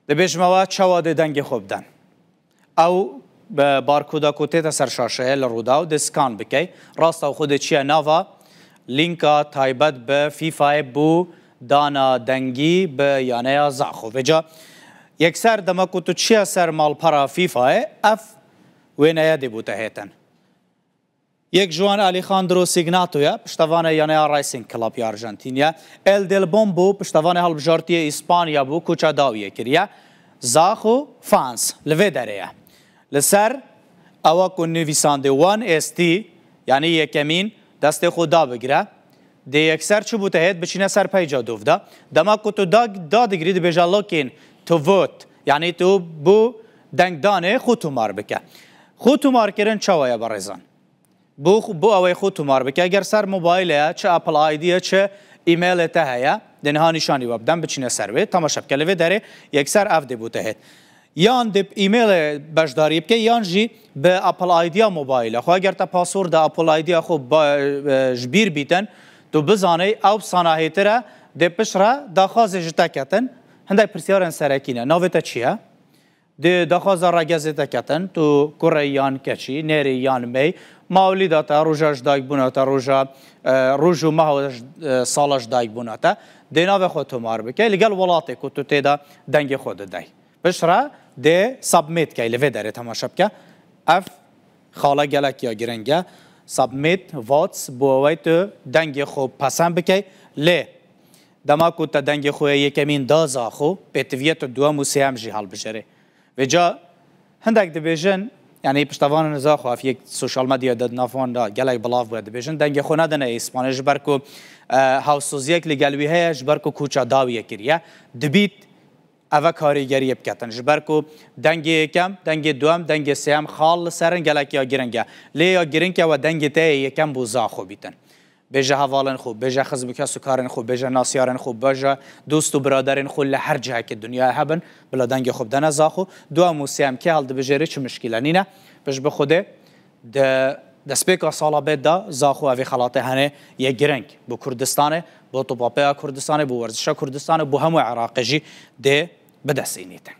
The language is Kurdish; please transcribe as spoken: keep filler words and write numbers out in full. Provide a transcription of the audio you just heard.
Dibêjime we çawa dê dengê xwe biden. Ew bi barkoda ku tête ser şaşeyê li Rûdaw dê skan bikey. Rasta xwe dê çiye nava lînka taybet bi FIFAyê bû dana dengî bi yaneya Zaxo. Vêca yekser dema ku tu çiye ser malpera FIFAyê, ev wêneye dê bûte hêtin. Yek ji wan Alejandro Signato ye, piştevanê yaneya Racing Club ya Arjantin ye. El Del Bombo, piştevanê hilbijartiyê Îspanya bû, koça dawiyê kiriye. Zaxo fans li vê derê ye. Li ser ewa ku nivîsandê One S T, yanî yekemîn, destê xwe dabigire, dê yekser çi bû te hêt biçîne ser peyca dov de. Dema ku tu da, dadigirî dibêje looking to vote, yanî tu bû dengdanê xwe tomar bike. Xwe tomarkirin çawa ye berêzan? Bo, bo ew ê xwe tomar bike. Eger ser mobaylê ye, çi Apple I D ye, çi e-mailê te heye, dê niha nîşanî we bidem, biçîne ser wê, temaşe bike. Li vê derê yekser ev dê bo te hêt. Yan dê bi e-mailê beşdarî bike, yan jî bi Apple I D ya mobayla xwe. Eger te passworda Apple I D ya xwe ba, e, ji bîr bîtin, tu bizanê ew bi sana hêtir e, dê piştre daxwazê ji te ketin. Hindek pirsyarên serekî ne. Navê te çi ye? Di daxwaza regezê te ketin, tu kurê yan keçî, nêrî yan mey, mawlîda te, roja ji dayikbûna te, roja, e, roj û meha ji, e, sala ji dayikbûna te, dê navê xwe tomar bike, li gel welatê ku tu tê de dengê xwe didey. Piştre dê submit key, li vê derê temaşe bike. Ev xala gelek ya giring e. Submit votes, bo ewey tu dengê xwe pesend bikey. Lê dema ku te dengê xwe yê yekemîn da Zaxo, pêtiviyê tu duwem û sêyem jî hilbijêrê. Vêca hindek dibêjin, yanî piştevanên Zaxo, ev yek sosyal medyaya de di nav wan de gelek belav bûye, dibêjin dengê xwe nedine Îspanê, ji ber ku, e, hawsoziyek li gel wî heye, ji ber ku koça dawiyê kiriye. Dibît eve karîgeriyê biketin. Ji ber ku dengê yekem, dengê duwem, dengê sêyem xal li ser in, gelek ya giring e. Lê ya giring e we dengê te yê yekem bo Zaxo bîtin. Bêje hevalên xwe, bêje xizm û kesukarên xwe, bêje nasyarên xwe, bêje dost û biraderên xwe li her cihekê dinyayê hebin, bila dengê xwe bidene Zaxo. Duwem û sêyem kê hildibijêrê çi mişkîle nîne. Pişt bi Xwedê di destpêka sala bê de Zaxo evê xelatê hene yê giring bo Kurdistanê, bo topapeya Kurdistanê, bo werzişa Kurdistanê, bo hemû Iraqê jî dê bidestînîtin.